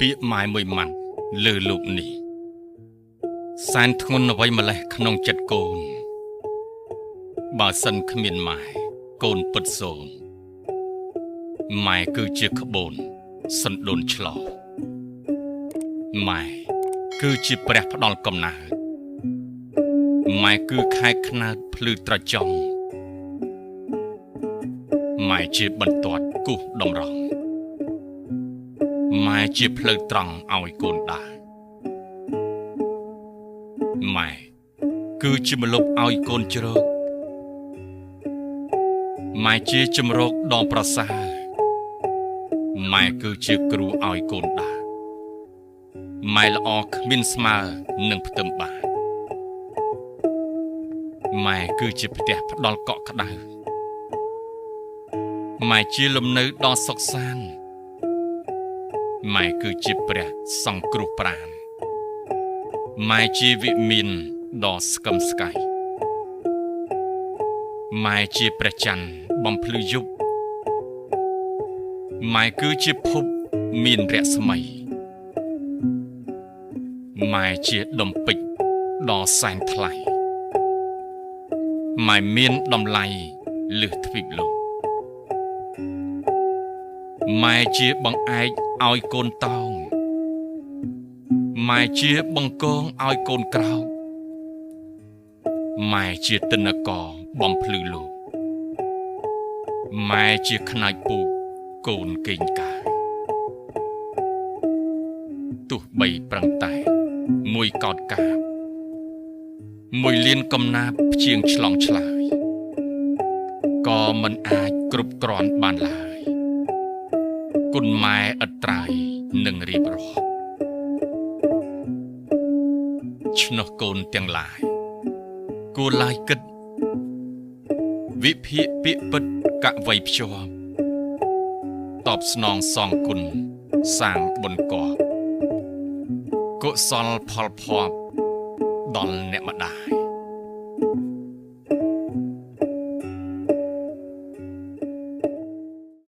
ពាក្យម៉ែមួយម៉ាត់លើលោកនេះសែនធ្ងន់អ្វីម្លេះក្នុងចិត្តកូនបើសិនគ្មានម៉ែកូនពិតសូន្យម៉ែគឺជាក្បូនសណ្ដូនឆ្លោម៉ែគឺជាព្រះផ្ដល់កំណើតម៉ែគឺខែខ្នើតភ្លឺត្រចង់ម៉ែជាបន្ទាត់គូសតម្រង់ម៉ែជាផ្លូវត្រង់ឲ្យកូនដើរម៉ែគឺជាម្លប់ឲ្យកូនជ្រកម៉ែជាជំរកដ៏ប្រសើរម៉ែគឺជាគ្រូឲ្យកូនដើរម៉ែល្អគ្មានស្មើនឹងផ្ទឹមបាតម៉ែគឺជាផ្ទះផ្ដល់កក់ក្ដៅម៉ែជាលំនៅដ៏សុខសាន្តម៉ែគឺជាព្រះសង្គ្រោះប្រាណម៉ែជាវិមានដ៏ស្កឹមស្កៃម៉ែជាព្រះច័ន្ទបំភ្លឺយប់ម៉ែគឺជាភពមានរស្មីម៉ែជាដុំពេជ្រដ៏សែនថ្លៃម៉ែមានតម្លៃលើសទ្វីបលោកម៉ែជាបង្អែកឲ្យកូនតោងម៉ែជាបង្គងឲ្យកូនក្រោកម៉ែជាទិន្នករបំភ្លឺលោកម៉ែជាខ្នាចពូកកូនកេងកាយទោះបីប្រឹងតែមួយកោតកាបមួយលានកំណាបព្យាងឆ្លងឆ្លើយក៏មិនអាចគ្រប់គ្រាន់បានឡើយគុណម៉ែឥតត្រើយនឹងរៀបរាប់ឆ្នោះកូនទាំងឡាយគួរឡើយគិតវិភាគពាក្យពិតកវ័យភ្ជាប់តបស្នងសងគុណសាងបុណ្យកប់កុសលផលភ័ព្វដល់អ្នកម្ដាយ។